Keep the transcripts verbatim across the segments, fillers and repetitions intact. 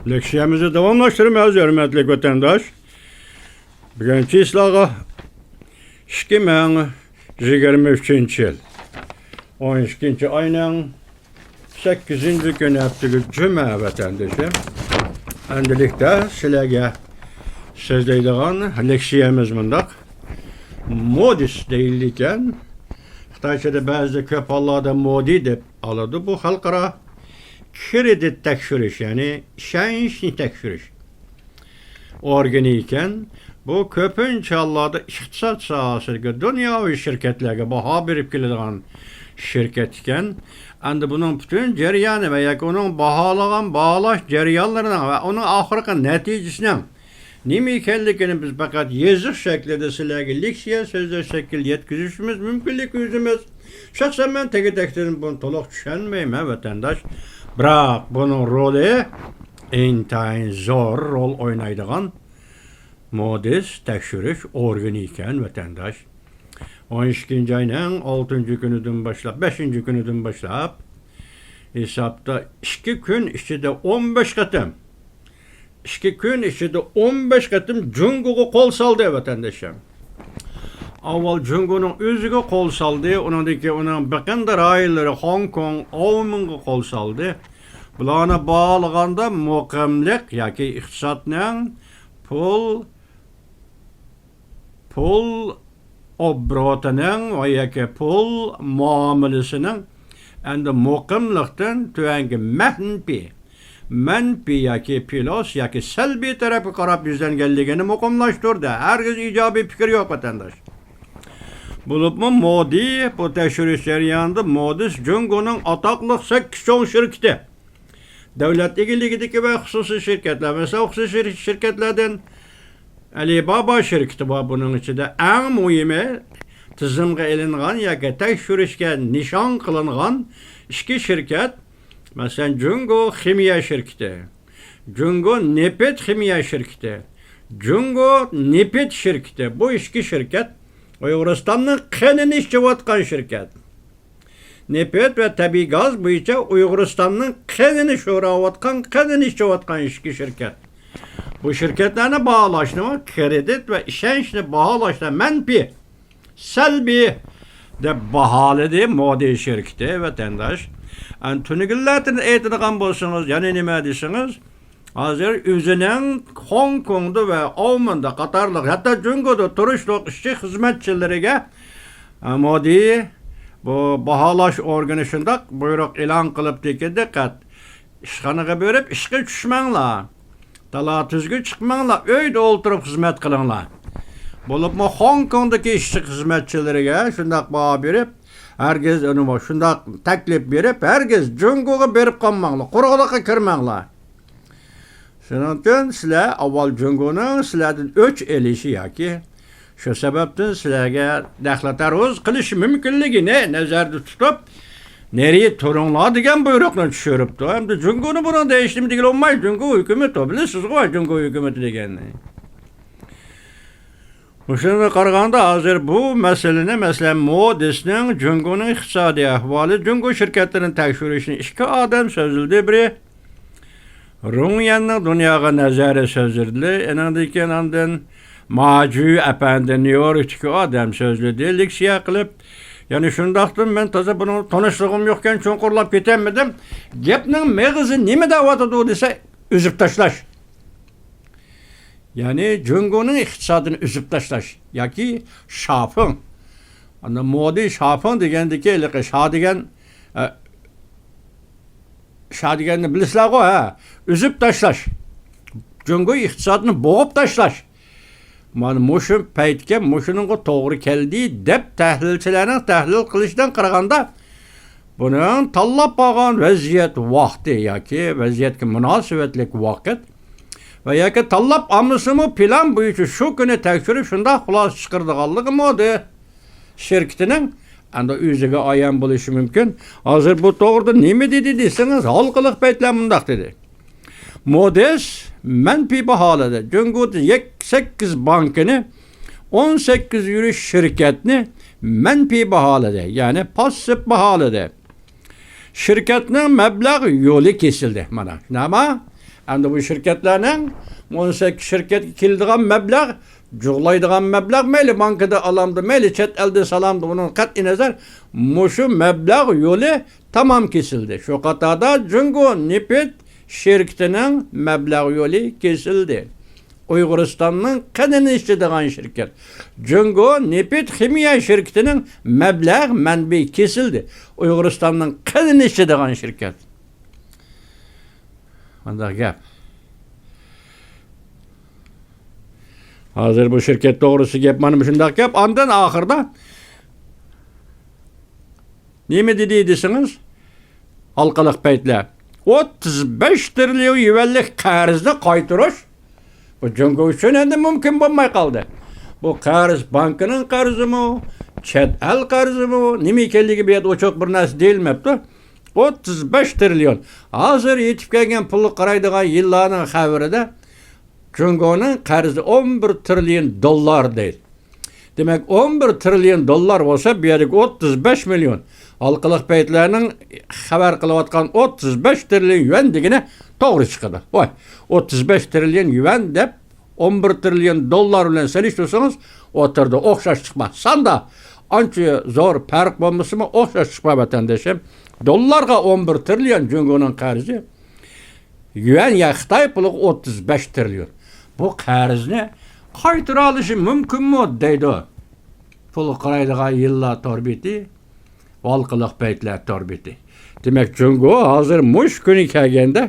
لېكسىيەمىزنى داۋاملاشتۇرىمىز، ھۆرمەتلىك ۋەتەنداش. بۈگۈن چىسلاغا ئىككى مىڭ يىگىرمە ئۈچىنچى يىل، ئون ئىككىنچى ئاينىڭ سەككىزىنچى كۈنى، ھەپتىگە جۈمە، ۋەتەندىشىم. ئەمدىلىكتە سىلەرگە سۆزلەيدىغان لېكسىيەمىز مۇنداق. مودىس دەيدىكەن. خىتايچىدا بەزىدە كۆپ ھاللاردا مودى دەپ ئالىدۇ. بۇ خەلقئارا كرېدىت تەكشۈرۈش، يەنى ئىشەنچنى تەكشۈرۈش ئورگىنى ئىكەن. بۇ كۆپىنچە ھاللاردا ئىقتىساد ساھەسىدىكى دۇنياۋى شىركەتلەرگە باھا بېرىپ كېلىدىغان شىركەت ئىكەن. ئەمدى بۇنىڭ پۈتۈن جەريانى ۋە ياكى ئۇنىڭ باھالىغان، باھالاش جەريانلىرىنىڭ ۋە ئۇنىڭ ئاخىرقى نەتىجىسىنىڭ نېمە ئىكەنلىكىنى بىز پەقەت يېزىق شەكلىدە سىلەرگە لېكسىيە سۆزلەش شەكلىدە يەتكۈزۈشىمىز مۈمكىنلىكى يۈزىمىز. شەخسەن مەن تېگى-تەكتىدىن بۇنى تولۇق چۈشەنمەيمەن، ۋەتەنداش. بىراق بۇنىڭ رولى ئىنتايىن زور رول ئوينايدىغان مودىس تەكشۈرۈش ئورگىنى ئىكەن، ۋەتەنداش. ئون ئىككىنچى ئاينىڭ ئالتىنچى كۈنىدىن باشلاپ، بەشىنچى كۈنىدىن باشلاپ، ھېسابتا ئىككى كۈن ئىچىدە ئون بەش قېتىم، ئىككى كۈن ئىچىدە ئون بەش قېتىم جۇڭگوغا قول سالدى، ۋەتەندىشىم. ئاۋۋال جۇڭگونىڭ ئۆزىگە قول سالدى، ئۇنىڭدىن كېيىن ئۇنىڭ بېقىندى رايونلىرى خوڭكوڭ، ئاۋمېنغا قول سالدى. بۇلارنى باھالىغاندا مۇقىملىق ياكى ئىقتىسادنىڭ پۇل پۇل ئوبوروتىنىڭ ۋە ياكى پۇل مۇئامىلىسىنىڭ ئەمدى مۇقىملىقتىن تۆۋەنكى مەنپىي، مەنپىي ياكى پلۇس ياكى سەلبىي تەرەپكە قاراپ يۈزلەنگەنلىكىنى مۇقىملاشتۇردى. ھەرگىز ئىجابىي پىكىر يوق، ۋەتەنداش. بولۇپمۇ مودى بۇ تەكشۈرۈش جەريانىدا مودىس جۇڭگونىڭ ئاتاقلىق سەككىز چوڭ شىركىتى، دۆلەت ئىگىلىكىدىكى ۋە خۇسۇسىي شىركەتلەر، مەسىلەن، خۇسۇسىي شىر-، شىركەتلەردىن ئەلىبابا شىركىتى بار بۇنىڭ ئىچىدە. ئەڭ مۇھىمى، تىزىمغا ئېلىنغان ياكى تەكشۈرۈشكە نىشان قىلىنغان ئىككى شىركەت، مەسىلەن، جۇڭگو خىمىيە شىركىتى، جۇڭگو نېفىت خىمىيە شىركىتى، جۇڭگو نېفىت شىركىتى، بۇ ئىككى شىركەت ئۇيغۇرىستاننىڭ قېنىنى ئىچىۋاتقان شىركەت. نېفىت ۋە تەبىئىي گاز بويىچە ئۇيغۇرىستاننىڭ قېنىنى شوراۋاتقان، قېنىنى ئىچىۋاتقان ئىككى شىركەت. بۇ شىركەتلەرنى باھالاشنىمۇ كرېدىت ۋە ئىشەنچنى باھالاشتا مەنپىي، سەلبىي دەپ باھالىدى مودى شىركىتى، ۋەتەنداش. ئەن تۈنۈگۈنلەردىن ئېيتىدىغان بولسىڭىز، يەنە نېمە دېسىڭىز، ھازىر ئۆزىنىڭ خوڭكوڭدا ۋە ئاۋمېندا قاتارلىق، ھەتتا جۇڭگودا تۇرۇشلۇق ئىشچى خىزمەتچىلىرىگە، ئە، مودى بۇ باھالاش ئورگىنى شۇنداق بۇيرۇق ئېلان قىلىپتىكى، دىققەت، ئىشخانىغا بېرىپ ئىشقا چۈشمەڭلار. تالا-تۈزگە چىقماڭلار، ئۆيدە ئولتۇرۇپ خىزمەت قىلىڭلار. بولۇپمۇ خوڭكوڭدىكى ئىشچى خىزمەتچىلىرىگە شۇنداق باھا بېرىپ، ھەرگىز ئۇنى شۇنداق تەكلىپ بېرىپ، ھەرگىز جۇڭگوغا بېرىپ قالماڭلار، قۇرۇقلۇققا كىرمەڭلار. شۇنىڭ ئۈچۈن سىلەر ئاۋۋال جۇڭگونىڭ سىلەردىن ئۆچ ئېلىشى ياكى شۇ سەۋەبتىن سىلەرگە دەخلى تەرۇز قىلىشى مۇمكىنلىكىنى نەزەردە تۇتۇپ، نېرى تۇرۇڭلار دېگەن بۇيرۇقنى چۈشۈرۈپتۇ. ئەمدى جۇڭگونى بۇنىڭ دېيىشنى دېگىلى بولماي، جۇڭگو ھۆكۈمىتى، بىلىسىزغۇ جۇڭگو ھۆكۈمىتى دېگەننى. مۇشۇنىڭغا قارىغاندا، ھازىر بۇ مەسىلىنى، مەسىلەن، مودىسنىڭ جۇڭگونىڭ ئىقتىسادىي ئەھۋالى، جۇڭگو شىركەتلىرىنى تەكشۈرۈشنى ئىككى ئادەم سۆزلىدى. بىرى رۇڭيەننىڭ دۇنياغا نەزەرى سۆزلىدى. ئېنىڭدىن كېيىن ئاندىن ماجۈ ئەپەندى نيۇ يوركتىكى ئادەم سۆزلىدى. لېكسىيە قىلىپ، يەنى شۇنداقتىن مەن تازا بۇنىڭ تونۇشلۇقۇم يوقكەن چوڭقۇرلاپ كېتەلمىدىم. گەپنىڭ مېغىزى نېمە دەۋاتىدۇ دېسە، ئۈزۈپ تاشلاش. يەنى جۇڭگونىڭ ئىقتىسادىنى ئۈزۈپ تاشلاش ياكى شاپىڭ. ئاندىن مودى شاپىڭ دېگەندىكى ھېلىقى شا دېگەن، ئە، شا دېگەننى بىلىسىلەرغۇ، ھە؟ ئۈزۈپ تاشلاش. جۇڭگو ئىقتىسادىنى بوغۇپ تاشلاش. مانا مۇشۇ پەيتكە، مۇشۇنىڭغا توغرا كەلدى دەپ تەھلىلچىلەرنىڭ تەھلىل قىلىشىدىن قارىغاندا، بۇنىڭ تاللاپ ئالغان ۋەزىيەت ۋاقتى ياكى ۋەزىيەتكە مۇناسىۋەتلىك ۋاقىت ۋە ياكى تاللاپ ئالمىسىمۇ، پىلان بويىچە شۇ كۈنى تەكشۈرۈپ، شۇنداق خۇلاسە چىقىرىدىغانلىقى مودى شىركىتىنىڭ ئەمدى ئۆزىگە ئايان بولۇشى مۇمكىن. ھازىر بۇ توغرىدا نېمە دېدى دېسىڭىز، ھالقىلىق پەيتلەر مۇنداق دېدى. مودىس مەنپىي باھالىدى. جۇڭگودىكى يەك-، سەككىز بانكىنى، ئون سەككىز يۈرۈش شىركەتنى مەنپىي باھالىدى، يەنى پاسسىپ باھالىدى. شىركەتنىڭ مەبلەغ يولى كېسىلدى. مانا، شۇنداقمۇ؟ ئەمدى بۇ شىركەتلەرنىڭ، ئون سەككىز شىركەتكە كېلىدىغان مەبلەغ، جۇغلايدىغان مەبلەغ، مەيلى بانكىدا ئالامدۇ، مەيلى چەت ئەلدە سالامدۇ، ئۇنىڭ قەتئىي نەزەر، مۇشۇ مەبلەغ يولى تامام كېسىلدى. شۇ قاتاردا جۇڭگو نېفىت شىركىتىنىڭ مەبلەغ يولى كېسىلدى. ئۇيغۇرىستاننىڭ قېنىنى ئىچىدىغان شىركەت. جۇڭگو نېفىت خىمىيە شىركىتىنىڭ مەبلەغ مەنبىيى كېسىلدى. ئۇيغۇرىستاننىڭ قېنىنى ئىچىدىغان شىركەت. مانداق گەپ. ھازىر بۇ شىركەت توغرىسى گەپ مانا مۇشۇنداق گەپ. ئاندىن ئاخىرىدا نېمە دېدى دېسىڭىز، ھالقىلىق پەيتلەر، ئوتتۇز بەش تىرىليون يۈەنلىك قەرزنى قايتۇرۇش بۇ جۇڭگو ئۈچۈن ئەمدى مۇمكىن بولماي قالدى. بۇ قەرز بانكىنىڭ قەرزىمۇ، چەت ئەل قەرزىمۇ، نېمە ئىكەنلىكى بۇ يەردە ئوچۇق بىر نەرسە دېيىلمەپتۇ. ئوتتۇز بەش تىرىليون. ھازىر يېتىپ كەلگەن پۇلغا قارايدىغان يىللارنىڭ خەۋىرىدە جۇڭگونىڭ قەرزى ئون بىر تىرىليون دوللار دەيدۇ. دېمەك، ئون بىر تىرىليون دوللار بولسا، بۇ يەردىكى ئوتتۇز بەش مىليون، ھالقىلىق پەيتلەرنىڭ خەۋەر قىلىۋاتقان ئوتتۇز بەش تىرىليون يۈەن دېگىنى توغرا چىقىدۇ. ۋاي، ئوتتۇز بەش تىرىليون يۈەن دەپ، ئون بىر تىرىليون دوللار بىلەن سېلىشتۇرسىڭىز، ئوتتۇرىدا ئوخشاشلىق بار. ساندا ئانچە زور پەرق بولمىسىمۇ، ئوخشاشلىق بار، ۋەتەندىشىم. دوللارغا ئون بىر تىرىليون جۇڭگونىڭ قەرزى، يۈەن يا خىتاي پۇلىغا ئوتتۇز بەش تىرىليون. بۇ قەرزنى قايتۇرالىشى مۇمكىنمۇ دەيدۇ پۇلغا قارايدىغان يىللار تور بېتى، ھالقىلىق پەيتلەر تور بېتى. دېمەك، جۇڭگو ھازىر مۇشۇ كۈنى كەلگەندە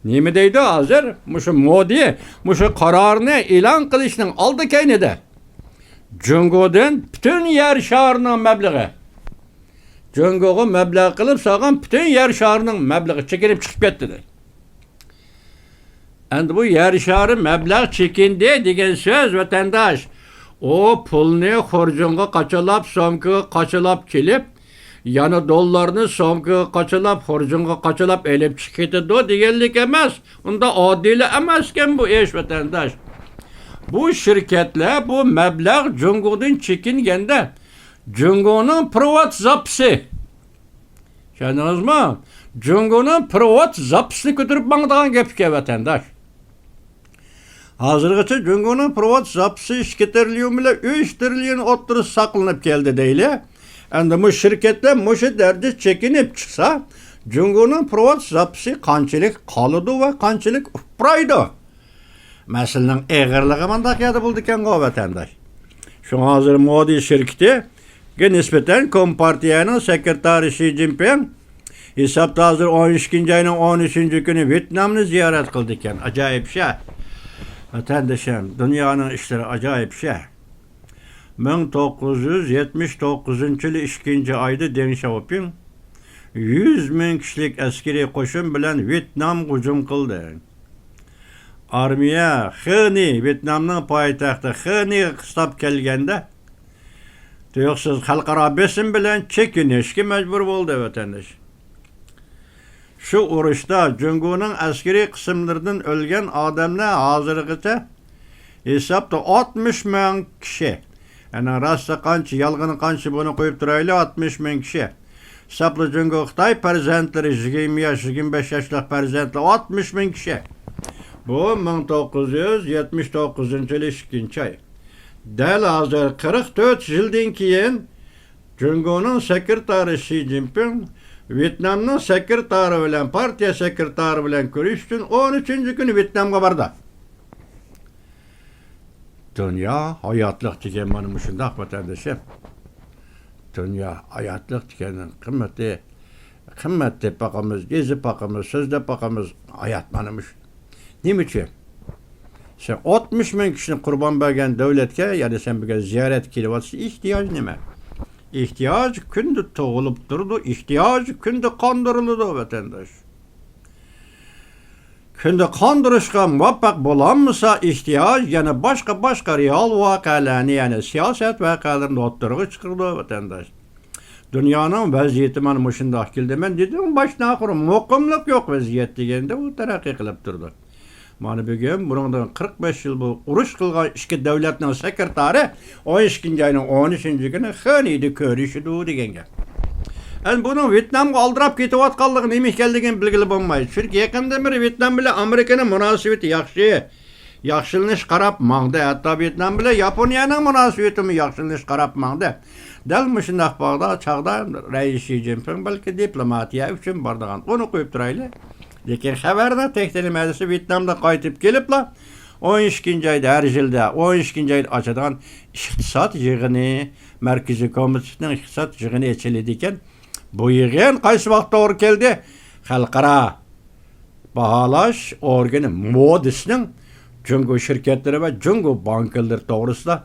نېمە دەيدۇ ھازىر؟ مۇشۇ مودى مۇشۇ قارارنى ئېلان قىلىشنىڭ ئالدى كەينىدە جۇڭگودىن پۈتۈن يەر شارىنىڭ مەبلىغى، جۇڭگوغا مەبلەغ قىلىپ سالغان پۈتۈن يەر شارىنىڭ مەبلىغى چېكىنىپ چىقىپ كەتتى دەيدۇ. ئەمدى بۇ يەر شارى مەبلەغ چېكىندى دېگەن سۆز، ۋەتەنداش. ئۇ پۇلنى خۇرجۇنغا قاچىلاپ، سومكىغا قاچىلاپ كېلىپ، يەنە دوللارنى سومكىغا قاچىلاپ، خۇرجۇنغا قاچىلاپ ئېلىپ چىقىپ كېتىدۇ دېگەنلىك ئەمەس. ئۇنداق ئاددىيلا ئەمەسكەن بۇ ئىش، ۋەتەنداش. بۇ شىركەتلەر بۇ مەبلەغ جۇڭگودىن چېكىنگەندە، جۇڭگونىڭ پىرۋات زاپىسى، چۈشەندىڭىزمۇ؟ جۇڭگونىڭ پىرۋات زاپىسىنى كۆتۈرۈپ ماڭىدىغان گەپ ئىكەن، ۋەتەنداش. ھازىرغىچە جۇڭگونىڭ پىرۋات زاپىسى ئىككى تىرىليون بىلەن ئۈچ تىرىليون ئوتتۇرىسىدا ساقلىنىپ كەلدى دەيلى. ئەمدى مۇشۇ شىركەتلەر مۇشۇ دەرىجىدە چېكىنىپ چىقسا، جۇڭگونىڭ پىرۋات زاپىسى قانچىلىك قالىدۇ ۋە قانچىلىك ئۇپرايدۇ؟ مەسىلىنىڭ ئېغىرلىقى مانداق يەردە بولىدىكەنغۇ، ۋەتەنداش. شۇڭا ھازىر مودى شىركىتىگە نىسبەتەن كومپارتىيەنىڭ سېكرېتارى شى جىنپىڭ ھېسابتا ھازىر ئون ئىككىنچى ئاينىڭ ئون ئۈچىنچى كۈنى ۋيېتنامنى زىيارەت قىلىدىكەن. ئاجايىپ شە. ۋەتەندىشىم، دۇنيانىڭ ئىشلىرى ئاجايىپ شە. مىڭ توققۇز يۈز يەتمىش توققۇزىنچى يىلى ئىككىنچى ئايدا دېڭ شياۋپىڭ يۈز مىڭ كىشىلىك ئەسكىرىي قوشۇن بىلەن ۋيېتنامغا ھۇجۇم قىلدى. ئارمىيە خېنى، ۋيېتنامنىڭ پايتەختى خېنىغا قىستاپ كەلگەندە، تۇيۇقسىز خەلقئارا بېسىم بىلەن چېكىنىشكە مەجبۇر بولدى، ۋەتەنداش. شۇ ئۇرۇشتا جۇڭگونىڭ ئەسكىرىي قىسىملىرىدىن ئۆلگەن ئادەملەر ھازىرغىچە ھېسابتا ئاتمىش مىڭ كىشى. يەنى راستى قانچە، يالغىنى قانچە، بۇنى قويۇپ تۇرايلى، ئاتمىش مىڭ كىشى. ھېسابلا جۇڭگو خىتاي پەرزەنتلىرى، يىگىرمە ياش، يىگىرمە بەش ياشلىق پەرزەنتلەر ئاتمىش مىڭ كىشى. بۇ مىڭ توققۇز يۈز يەتمىش توققۇزىنچى يىلى ئىككىنچى ئاي. دەل ھازىر قىرىق تۆت يىلدىن كېيىن جۇڭگونىڭ سېكرېتارى شى جىنپىڭ ۋيېتنامنىڭ سېكرېتارى بىلەن، پارتىيە سېكرېتارى بىلەن كۆرۈشۈش ئۈچۈن ئون ئۈچىنچى كۈنى ۋيېتنامغا باردى. دۇنيا ھاياتلىق دېگەن مانا مۇشۇنداق، ۋەتەندىشىم. دۇنيا ھاياتلىق دېگەننىڭ قىممىتى، قىممەت دەپ باقىمىز، يېزىپ باقىمىز، سۆزلەپ باقىمىز. ھايات مانا مۇشۇ. نېمە ئۈچۈن؟ سەن ئاتمىش مىڭ كىشىنى قۇربان بەرگەن دۆلەتكە، يەنى سەن بۈگۈن زىيارەتكە كېلىۋاتىسەن، ئېھتىياج نېمە؟ ئېھتىياج كۈندە تۇغۇلۇپ تۇرىدۇ، ئېھتىياج كۈندە قاندۇرۇلىدۇ، ۋەتەنداش. كۈندە قاندۇرۇشقا مۇۋەپپەق بولالمىسا، ئېھتىياج يەنە باشقا، باشقا رېئال ۋەقەلەرنى، يەنى سىياسەت ۋەقەلىرىنى ئوتتۇرىغا چىقىرىدۇ، ۋەتەنداش. دۇنيانىڭ ۋەزىيىتى مانا مۇشۇنداق كېلدى. مەن دېدىم، باشتىن ئاخىر مۇقىملىق يوق ۋەزىيەت دېگەندە، ئۇ تەرەققىي قىلىپ تۇرىدۇ. مانا بۈگۈن بۇنىڭدىن قىرىق بەش يىل بۇ ئۇرۇش قىلغان ئىككى دۆلەتنىڭ سېكرېتارى ئون ئىككىنچى ئاينىڭ ئون ئۈچىنچى كۈنى خېنىيدا كۆرۈشىدۇ دېگەن گەپ. ئەمدى بۇنىڭ ۋيېتنامغا ئالدىراپ كېتىۋاتقانلىقى نېمە ئىكەنلىكىنى بىلگىلى بولمايدۇ. چۈنكى يېقىندىن بېرى ۋيېتنام بىلەن ئامېرىكىنىڭ مۇناسىۋىتى ياخشى. ياخشىلىنىش قاراپ ماڭدى. ھەتتا ۋيېتنام بىلەن ياپونىيەنىڭ مۇناسىۋىتىمۇ ياخشىلىنىش قاراپ ماڭدى. دەل مۇشۇنداق باغدا، چاغدا رەئىس شى جىنپىڭ بەلكى دىپلوماتىيە ئۈچۈن بارىدىغان، ئۇنى قويۇپ تۇرايلى. لېكىن خەۋەرنىڭ تەكتىلىمەسى ۋيېتنامدا قايتىپ كېلىپلا، ئون ئىككىنچى ئايدا، ھەر يىلدا ئون ئىككىنچى ئايدا ئاچىدىغان ئىقتىساد يىغىنى، مەركىزىي كومىتېتنىڭ ئىقتىساد يىغىنى ئېچىلىدىكەن. بۇ يىغىن قايسى ۋاقىت توغرا كەلدى؟ خەلقئارا باھالاش ئورگىنى مودىسنىڭ جۇڭگو شىركەتلىرى ۋە جۇڭگو بانكىلىرى توغرىسىدا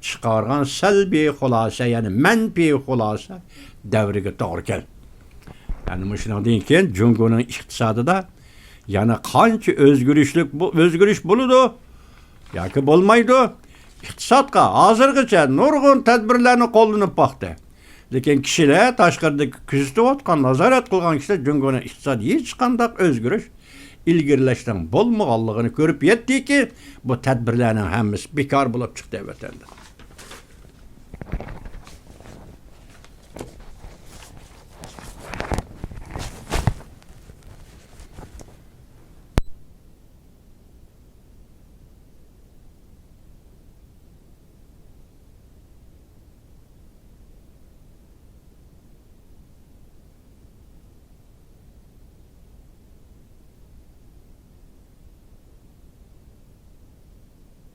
چىقارغان سەلبىي خۇلاسە، يەنى مەنپىي خۇلاسە دەۋرىگە توغرا كەلدى. يەنى مۇشۇنىڭدىن كېيىن جۇڭگونىڭ ئىقتىسادىدا يەنە قانچە ئۆزگىرىشلىك بۇ، ئۆزگىرىش بولىدۇ ياكى بولمايدۇ؟ ئىقتىسادقا ھازىرغىچە نۇرغۇن تەدبىرلەرنى قوللىنىپ باقتى. لېكىن كىشىلەر، تاشقىرىدىكى كۆزىتىۋاتقان، نازارەت قىلغان كىشىلەر جۇڭگونىڭ ئىقتىسادىدا ھېچقانداق ئۆزگىرىش، ئىلگىرىلەشنىڭ بولمىغانلىقىنى كۆرۈپ يەتتىكى، بۇ تەدبىرلەرنىڭ ھەممىسى بىكار بولۇپ چىقتى ۋەتەندە.